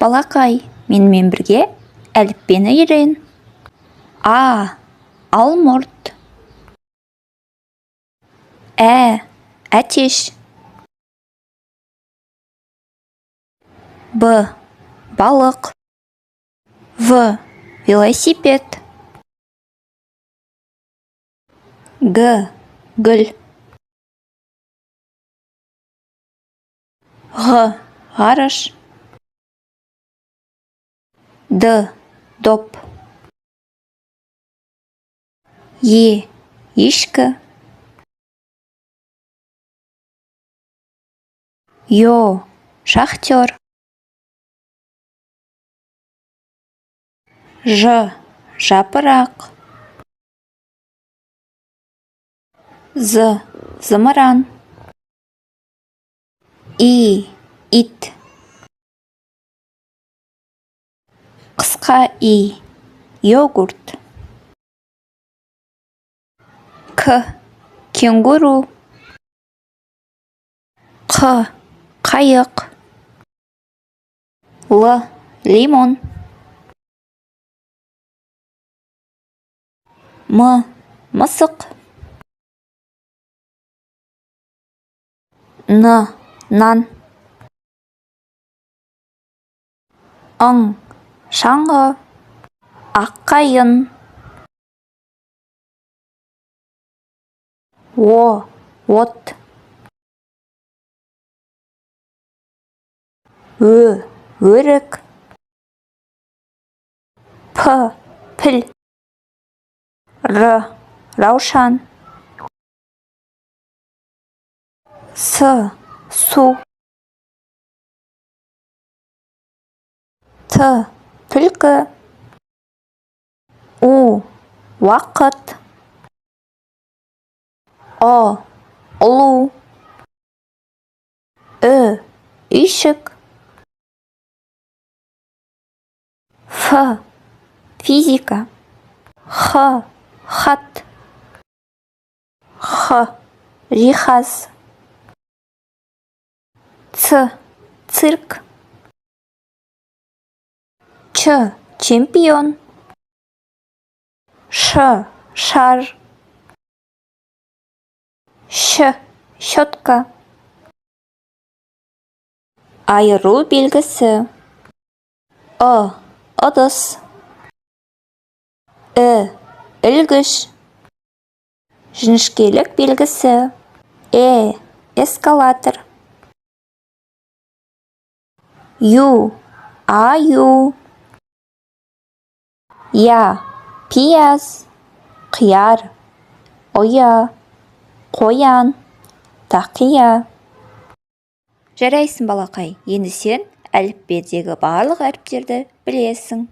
Балақай, менімен бірге әліппені үйрен. А, алмұрт. Ә, әтеш. Б, балық. В, велосипед. Г, гүл. Ғ, ғарыш. Д, доп. Е, ешкі. Ё, шахтер. Ж, жапырақ. З, зымыран. И, ит. Қысқа и, йогурт. К, кенгуру. Қ, қайық. Л, лимон. М, мысық. Н, нан. Ң, шаңғы. Аққайың. О, от. Ө, өрік. П, піл. Р, раушан. С, су. Т, түлкі. У, уақыт. Ұ, ұлу. Ү, үйшік. Ф, физика. Х, хат. Х, жиһаз. Ц, цирк. Ч, чемпион. Ш, шар. Щ, щетка. Айыру белгісі. Ы, ыдыс. І, ілгіш. Жіңішкелік белгісі. Э, эскалатор. Ю, аю. Я, пияз. Қияр, ұя, қоян, тақия. Жарайсың, балақай, енді сен әліппедегі барлық әріптерді білесің.